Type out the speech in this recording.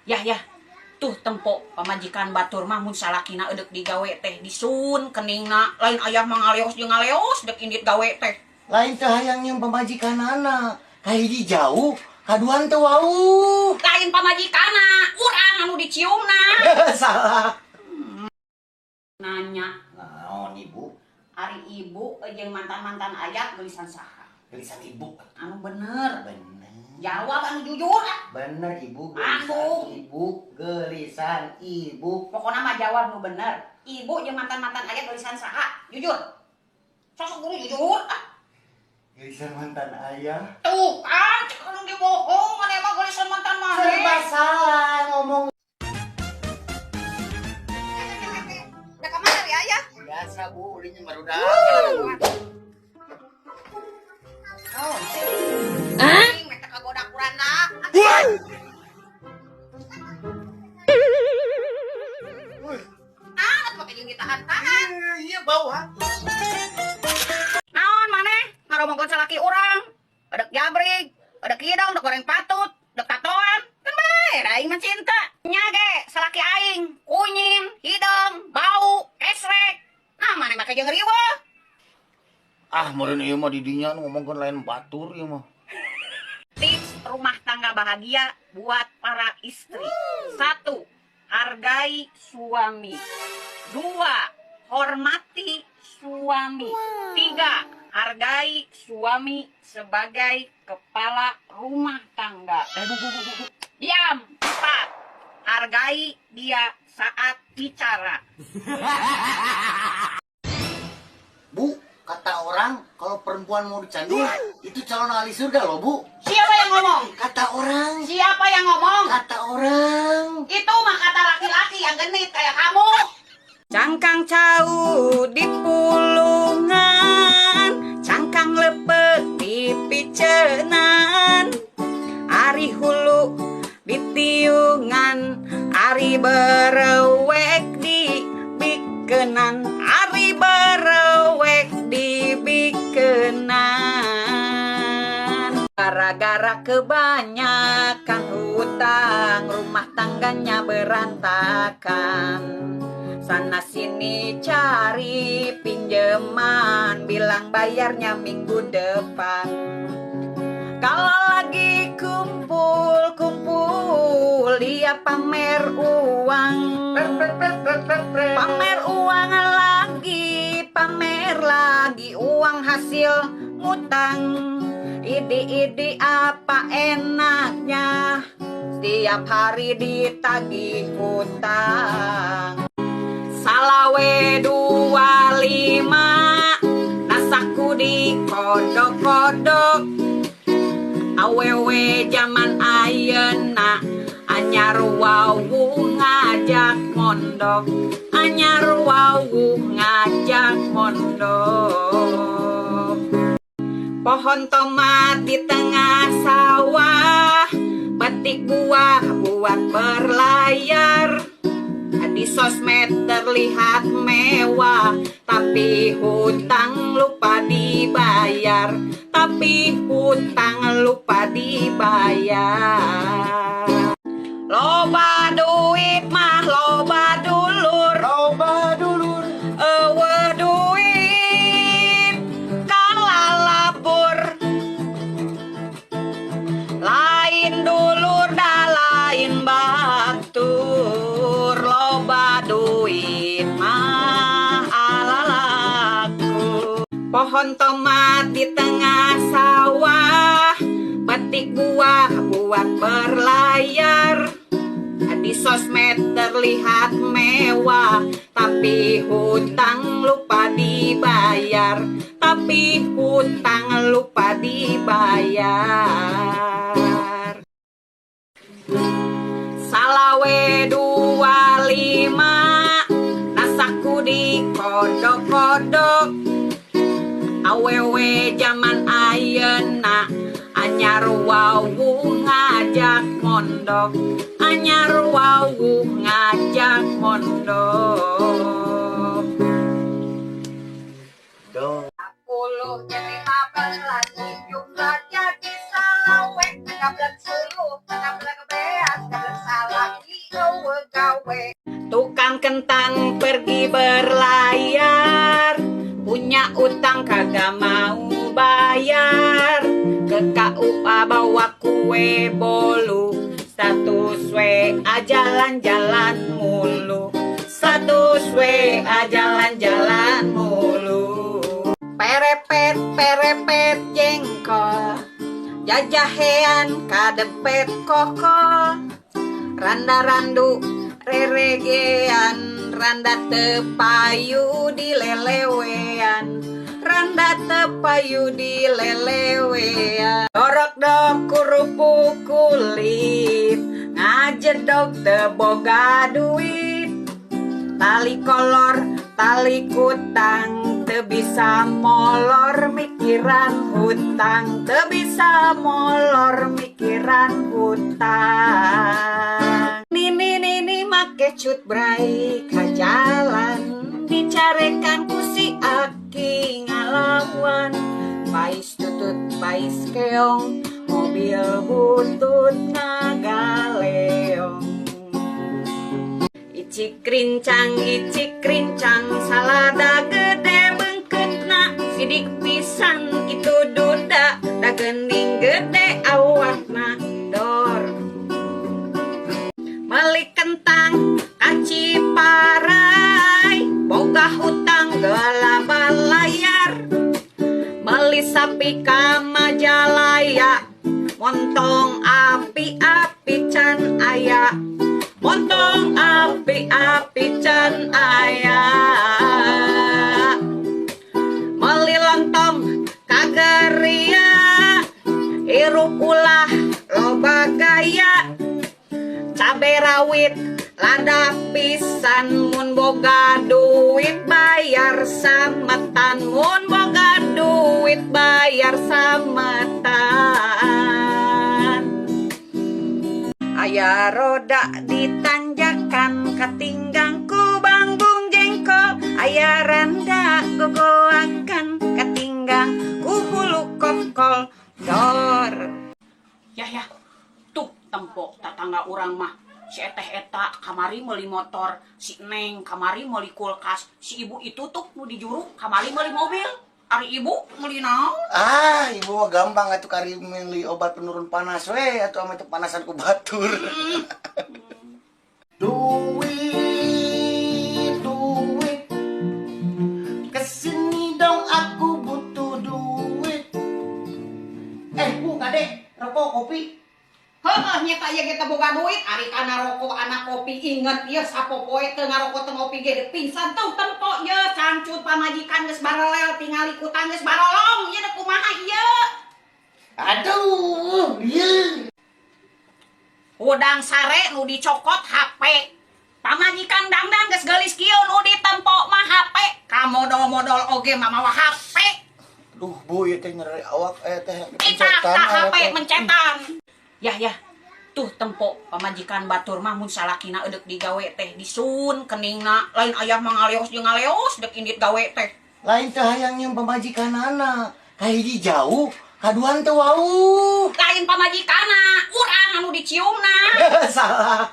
Yah yah, tuh tempo pamajikan batur mah mun salakina eudek digawe teh disun keningna, lain ayah mah ngaleos jeung ngaleos dek indit gawe teh. Lain teu hayang jeung pamajikanana, kahiji jauh, kaduan teu wauh. Lain pamajikanna, urang anu diciumna. Salah. Nanya. Naon, Ibu? Ari ibu jeung mantan-mantan ayah geulisan saha? Geulisan ibu. Anu bener. Bener. Jawab anu jujur ah. Bener ibu, geulisan Anu. Ibu, geulisan ibu. Pokoknya mah jawab nu bener. Ibu jeung mantan-mantan ayah geulisan saha? Jujur. Sosok guru jujur ah. Geulisan mantan ayah. Tuh kan, cek anu ge bohong, maneh mah geulisan mantan maneh. Serba salah ngomong. Udah ka mana ya ayah? Biasa bu, ulinya barudak. Oh. Hah? Meta kagoda kuranda. Ah, atuh pake jeung ditahan-tahan. Iya bau ha. Naon maneh? Ngaromongkeun salaki urang. Edek jabrig, edek hidung, edek goreng patut, edek tatoan. Kan bae, da aing mah cinta. Nya ge salaki aing, kunyin, hidung, bau, esrek. Nah, maneh make jeung riweuh. Ah, meureun ieu mah di dinya nu ngomongkeun lain batur ieu mah. Tips rumah tangga bahagia buat para istri. 1, hargai suami. 2, hormati suami. 3, hargai suami sebagai kepala rumah tangga. Bu, bu, bu, bu, bu. Diam. 4, hargai dia saat bicara. Bu, kata orang kalau perempuan mau dicandu itu calon ahli surga loh, Bu. Siapa yang ngomong? Kata orang. Siapa yang ngomong? Kata orang. Itu mah kata laki-laki yang genit kayak kamu. Cangkang cau di pulungan, cangkang lepek di picenan, ari hulu di tiungan, ari berewek di bikenan, ari berewek di bikenan. Gara-gara kebanyakan hutang, rumah tangganya berantakan. Sana sini cari pinjaman, bilang bayarnya minggu depan. Kalau lagi kumpul-kumpul, dia pamer uang. Pamer uang lagi, pamer lagi uang hasil ngutang. Idi-idi apa enaknya, setiap hari ditagih hutang. Salawe 25, nasaku dikodok-kodok. Awewe zaman ayeuna, anyar wawuh ngajak mondok, anyar wawuh ngajak mondok. Pohon tomat di tengah sawah, petik buah buat berlayar. Di sosmed terlihat mewah, tapi hutang lupa dibayar, tapi hutang lupa dibayar. Loba duit mah loba dulur, Loba dulur, eueuh duit kalalapur. Lain dulur da lain batur, loba duit mah alalaku. Pohon tomat di tengah sawah, petik buah buat berlayar. Di sosmed terlihat mewah, tapi hutang lupa dibayar, tapi hutang lupa dibayar. Salawe 25, nasaku dikodok-kodok. Awewe zaman ayeuna, anyar wawuh ngajak mondok, anyar wawuh ngajak mondok. Dong. 10 jadi 15, jumlah jadi salawe, 13 10, 13 beas, 13 salah. we. Tukang kentang pergi berlayar, punya utang kagak mau bayar. Ke KUA bawa kue bolu, status WA jalan-jalan mulu. Status WA jalan-jalan mulu. Perepet perepet jengkol, jajahean kadepet kokol. Randa randu reregean, randa teu payu di lelewean. Randa teu payu di lelewean. Dorok dok kerupuk kulit, ngajedog teu boga duit. Tali kolor, tali kutang, teu bisa molor mikiran hutang. Teu bisa molor mikiran hutang. Nini nini make cut bray ka jalan, dicarekan ku si aki ngalawan. Pais tutut pais keong, mobil butut ngagaleong. Icik rincang, salada gede beungkeutna. Sidik pisan itu duda, da geuning gede awakna dor. Meuli kentang ka Ciparay, boga hutang gelaba layar. Meuli sapi ka Majalaya, montong api-api can aya. Montong api-api can aya. Meuli lontong ka Geria, hirup ulah loba gaya. Cabe rawit lada pisan, mun boga duit bayar sametan. Mun boga duit bayar sametan. Aya roda ditanjakan, katinggang ku banggung jengkol. Aya randa gogoakan, katinggang ku hulu kokol dor. Ya ya, tuh tempo tatangga urang mah si eteh eta kamari meuli motor, si neng kamari meuli kulkas, si ibu itu tuh nu di juru kamari meuli mobil. Ari ibu meuli naon? Ah, ibu mah gampang atuh, kari meuli obat penurun panas we atuh, ame teu panasan ku batur. Duit, duit. Kesini dong, aku butuh duit. Eh, Bu, kade, rokok kopi. Heuh, nya ieu ge teu boga duit, ari kana rokok anak kopi inget ieu sapopoe teu ngarokok teu ngopi ge deuk pingsan. Tuh tempo ieu cangcut pamajikan geus barelel, tingali kutang geus barolong, ieu deuk kumaha ieu? Aduh, iya. Hudang sare nu dicokot HP. Pamajikan dangdang geus geulis kieu, nu ditempo mah HP. Kamodol-modol oge mah mawa HP. Aduh, Bu, ieu teh nyeri awak eh teh. Kita pencetan, tah HP awak teh. Mencetan. Yah yah. Tuh tempo pamajikan batur mah mun salakina eudek digawe teh disun keningna, lain ayah mah ngaleos jeung ngaleos dek indit gawe teh. Lain teh hayang yang pamajikanana. Kahiji jauh, kaduan teu wau. Lain pamajikanna, urang anu diciumna. Salah.